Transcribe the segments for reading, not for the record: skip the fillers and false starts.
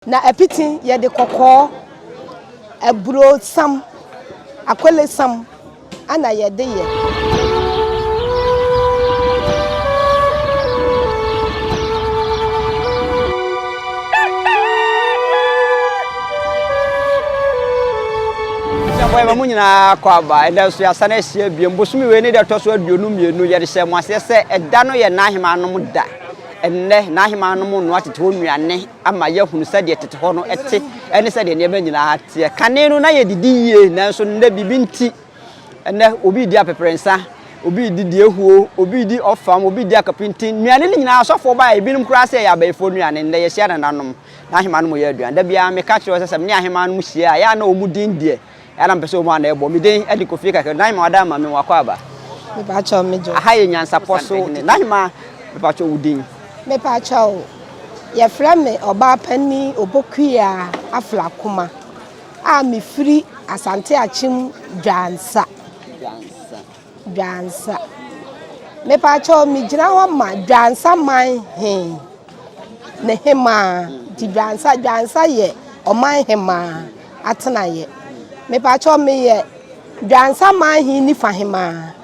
Na apiti yɛde kɔkɔɔ, aburo sam, akwele sam ana yɛde yɛ. Abusuafoɔ yɛma mo nyinaa kɔ aba. Ɛnɛ nso yɛasan ahyia biom. Bosome wei ne deɛ ɛtɔ so 22. Yɛde hyɛ mo aseɛ sɛ ɛda no yɛ n'ahemmaa da. Ɛnnɛ, n'ahemmaa no mu noa tete hɔ nnuane ama yɛahunu sɛdeɛ tete hɔ no te ne sɛdeɛ nneɛma nyinaa teɛ. Kane no, na yɛdidi yie, nanso nnɛ biribi nti, ɛnnɛ obi redi apɛprɛnsa, obi redi deɛhuo, obi redi ɔfam, obi redi akapintin. Nnuane no nyinaa asɔfoɔ baeɛ, ebinom koraa sɛ ɛyɛ abayifoɔ nnuane. Nnɛ yɛhyia nananom, n'ahemmaa no mu yɛ aduane. Da biara meka kyerɛ wo sɛ sɛ me ne ahemmaa no mu hyia a, ɛyɛ a na wɔn din deɛ Ɛna na mepɛ sɛ wɔn a na ɛbɔ me din de Kofi Kakari. Nahima wada ama me wakɔ aba. Mepakyɛw me dwo. Aha yɛ nyansapɔ so ne Nahima mepakyɛw wo din. Mepakyɛw yɛfrɛ me ɔbaa panin Obokua Aflakoma a mefiri Asante Akyem Dwansa. Dwansa. Dwansa. Mepakyɛw megyina hɔ ma Dwansa man he ne hemaa. Nti Dwansa Dwansa yɛ ɔman hemaa atenaeɛ. Mepakyɛw meyɛ Dwansa man he nifa hemaa.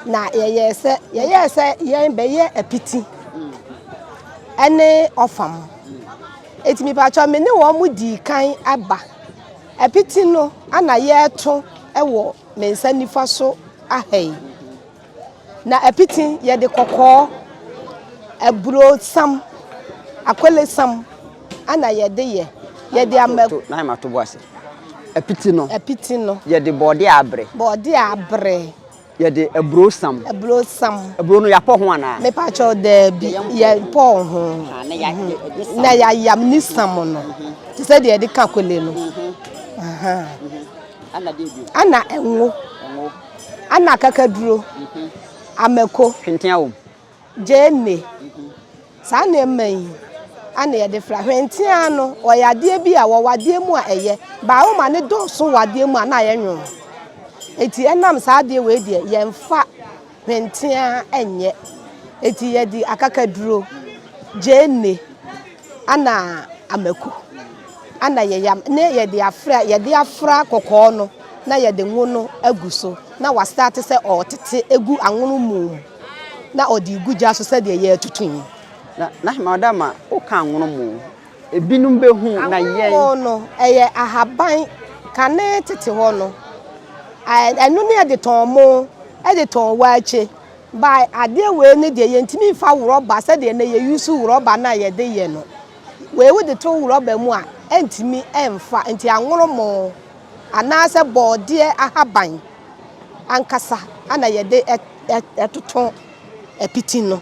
Na yɛyɛɛ sɛ yɛyɛɛ sɛ yɛn bɛyɛ apiti ɛne ɔfam. Enti mepakyɛw me ne wɔn dii kan aba. Apiti no ana yɛreto wɔ me nsa nifa so aha yi. Na apiti yɛde kɔkɔɔ, aburo sam, akwele sam ana yɛde yɛ. Yɛde ama. To na ma to bo ase. Apiti no. Apiti no. Yɛde bɔɔde abre. Bɔɔde abre. Yɛde aburo sam. Aburo sam. Aburo no yɛapɔ ho anaa? Mepakyɛw daabi, yɛmpɔɔ ho. Na yɛayam ne sam no. Te sɛ deɛ yɛde ka kwele no. Ana ngo. Ana akakaduro. Amako. Hwentea wom. Gyeene. Saa nneɛma yi ana yɛde fra. Hwentea no, ɔyɛ adeɛ bi a wɔwɔ adeɛ mu a ɛyɛ. Baa woma ne dɔɔso wɔ adeɛ mu a na ayɛ nwono. Eti ɛnam saa adeɛ wei deɛ yɛmfa hwentea nyɛ. Eti yɛde akakaduro, gyeene, ana amako ana yɛyam ne yɛde afra yɛde afra kɔkɔɔ no na yɛde ngo no agu so na wastate sɛ ɔretete egu anwono mu na ɔde gu gya so sɛdeɛ yɛretutu yi. Na na hema ma woka anwono mu ebinom bɛhu na yɛn. Anwono no ɛyɛ ahaban kane tete hɔ no ɛno ne yɛde tɔn mo ɛde tɔn waakye ba adeɛ wei ne deɛ yɛntumi nfa rɔba sɛdeɛ na yɛ use rɔba na yɛde yɛ no wei wode to rɔba mu a ɛntumi ɛnfa nti anwono mo anaasɛ bɔɔdeɛ ahaban ankasa ana yɛde ɛtoto apiti no.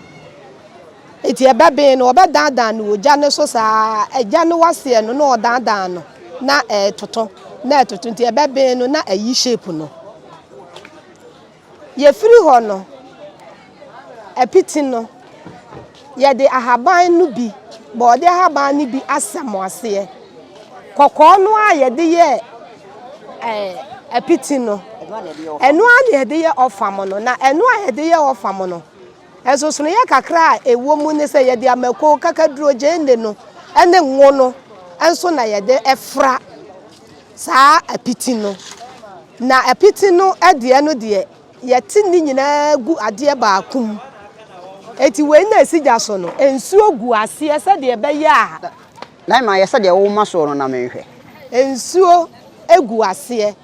Eti ɛbɛben no ɔbɛdaadaa no wɔ gya no so saa ɛgya no waseɛ no na ɔdaadaa no na ɛtoto na ɛtoto nti ɛbɛben no na ɛyi shape no. Yɛfiri hɔ no apiti no yɛde ahaban no bi bɔɔde ahaban no bi asɛm aseɛ. Kɔkɔɔ no a yɛde yɛ apiti no ɛno a na yɛde yɛ ɔfam no na ɛno a yɛde yɛ ɔfam no ɛsosonoyɛ kakra a ɛwɔ mu ne sɛ yɛde amako kakaduro gyeene no ɛne ngo no nso na yɛde ɛfra saa apiti no. Na apiti no deɛ no deɛ yɛte ne nyinaa gu adeɛ baako mu. Eti wei na esi gya so no nsuo gu aseɛ sɛdeɛ ɛbɛyɛ a. Na ma yɛ sɛdeɛ woma soɔ no na menhwɛ. Nsuo egu aseɛ.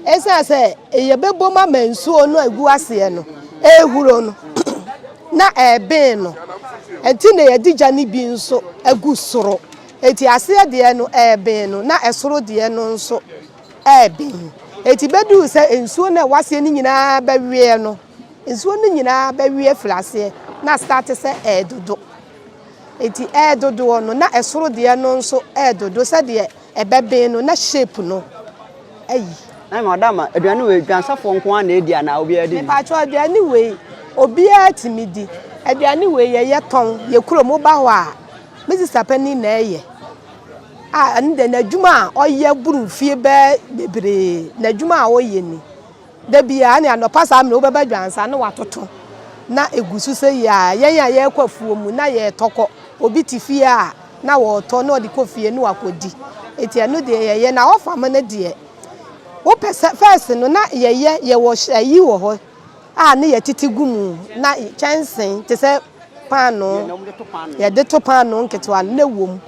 Ɛsiane sɛ yɛbɛbɔ mu ama nsuo no egu aseɛ no ehuro no na ɛben no. Nti na yɛde gya no bi nso egu soro. Eti aseɛ deɛ no ɛben no na ɛsoro deɛ no nso ɛben. Eti bɛduru sɛ nsuo no a ɛwɔ aseɛ no nyinaa bɛweɛ no, nsuo no nyinaa bɛweɛ firi aseɛ na start sɛ ɛɛdodo. Eti ɛɛdodoɔ no na ɛsoro deɛ no nso ɛɛdodo sɛdeɛ ɛbɛben no na shape no ayi. Na ma ɔda ma aduane wei dwansafoɔ nko ara na edi anaa obiara di bi? Mepakyɛw aduane wei obiara tumi di. Aduane wei yɛyɛ tɔn yɛ kurom woba hɔ a me sista panin na ɛyɛ. A ɛno deɛ n'adwuma a ɔyɛ buru fie bɛɛ bebree n'adwuma a ɔyɛ ni. Da biara ne anɔpa saa mmerɛ wobɛba dwansa na watoto na egu so sɛ yie a yɛn a yɛrekɔ afuo mu na yɛretɔ kɔ obi te fie a. na wɔretɔ na ɔde kɔ fie na wakɔdi. Nti ɛno deɛ yɛyɛ na ɔfam no deɛ wopɛ sɛ first no na yɛyɛ yɛwɔ ayi wɔ hɔ a ne yɛtete gu mu na kyɛnse te sɛ paanoo yɛde to paanoo nketewa no na ɛwɔ mu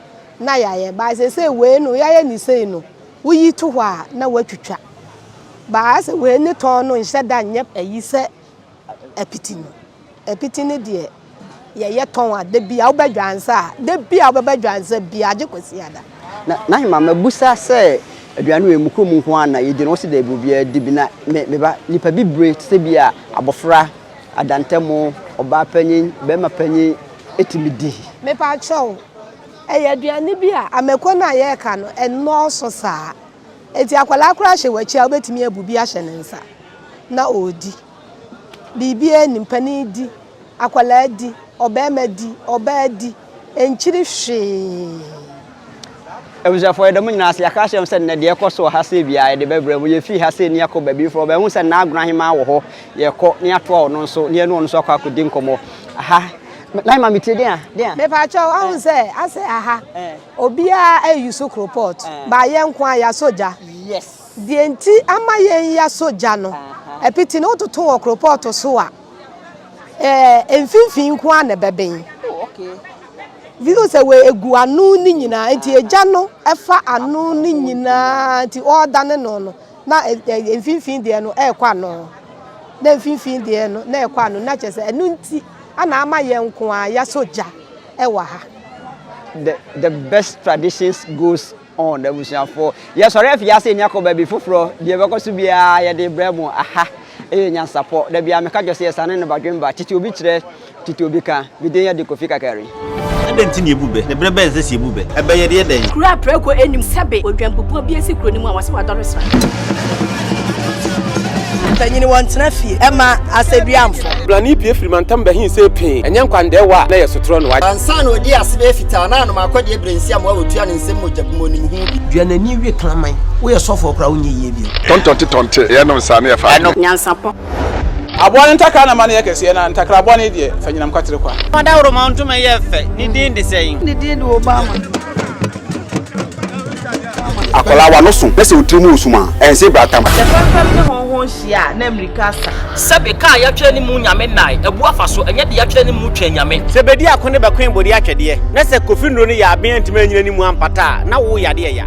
na yɛayɛ but seesei wei no yɛayɛ ne sei no woyi to hɔ a na woatwitwa but ayɛ sɛ wei ne tɔn no nhyɛ da nyɛ ayi sɛ apiti no. Apiti no deɛ yɛyɛ tɔn a da bi a wobɛ dwansa a da bi a wobɛba dwansa biara gye Kwasiada. Na n'ahema mabusa sɛ aduane wei mo kurom nko ara na yɛdi no wose daabi obiara di bi na me me ba nipa bibire te sɛ bi a abɔfra adantamu ɔbaa panyin barima panyin tumi di. Mepakyɛw, ɛyɛ aduane bi a amako no a yɛreka no ɛnnɔɔso saa. Enti akwadaa koraa hyɛ w'akyi a wobɛtumi abu bi ahyɛ ne nsa na ɔredi. Biribiara nnim, panin di, akwadaa di, ɔbarima di, ɔbaa di, ɛnkyiri hwee. Abusuafoɔ yɛda mo nyinaa ase. Yɛaka akyerɛ mo sɛ nnɛ deɛ ɛkɔ so wɔ ha sei biara yɛde bɛbrɛ mo. Yɛfiri ha sei ne yɛakɔ baabi foforɔ. Bɛhu sɛ Naa Agona Ahemaa wɔ hɔ. Yɛkɔ ne yɛatoa ɔno nso ne yɛne ɔno nso akɔ akɔdi nkɔmmɔ. Aha. Naa Ahemaa metie deɛ a? Deɛ a? Mepakyɛw, wahu sɛ asɛ aha obiara ɛyusu kropɔt, but yɛn nko ara yɛasɔ gya. Yes. Deɛ nti ama yɛn yɛasɔ gya no, apiti no wototo wɔ koropɔɔto so a, ɛɛ mfimfini nko ara na ɛbɛben. Wohu sɛ wei egu ano no nyinaa nti egya no fa ano no nyinaa nti ɔredane no no na mfimfini deɛ no ɛrekɔ ano na mfimfini deɛ no na ɛrekɔ ano na kyerɛ sɛ ɛno nti ana ama yɛn nko ara yɛasɔ gya ɛwɔ ha. The the best traditions goes On abusuafoɔ. Yɛsɔre afi ase ni akɔ baabi foforɔ, deɛ ɛbɛkɔ so biara yɛde brɛ mo. Aha yɛ Nyansapɔ. Da biara meka kyerɛ sɛ yɛsane no badwemba. Tete obi kyerɛ, tete obi ka. Me din yɛ de Kofi Kakari. Adɛn nti na yebu bɛ? Na berɛ bɛn na ɛsɛ sɛ yebu bɛ? Ɛbɛ yɛ deɛ dɛn? Kuro a prako nnim sɛbe odwanbubuo bi asi kuro no mu a wɔse wadɔre sra. Mpanyin wɔntena fie mma asɛduamfo. Blani pue firi mantam bɛhe see pee, ɛnyɛ nkwandɛɛwa a na ɛyɛ sotorɔ no. Ansa na odii ase bɛyɛ fitaa na anom akɔdeɛ berɛ nsi amoa wɔtua ne nsam mogya gu mu onim ho bi. Dua n'ani we kraman. Woyɛ sɔfoɔ koraa wonyɛ yie bio. Tɔntɔnte tɔnte yɛnom saa ne yɛfa adeɛ. Nyansapɔ. Aboa no ntakra na ma no yɛ kɛseɛ, na ntakra bɔne deɛ, fa nyinam kwatere kwa. Ɔdawuroma ntoma yɛ fɛ, ne din de sɛn? Ne din de Obama. Akwadaa w'ano so na sɛ wo tiri mu resum a, ɛnse bratam. Sɛ fɛmfɛm ne hɔnhɔn hyia a, na mmirika asa. Sɛbe kaa yɛatwerɛ ne mu nyame nnae abu afa so, ɛnyɛ de yɛatwerɛ ne mu twɛn nyame. Sɛ bedi ako ne bɛkoe bode atwɛdeɛ, na sɛ Kofi nnuro no yɛ aben antumi anyina ne mu ampata a, na wo yadeɛ ya.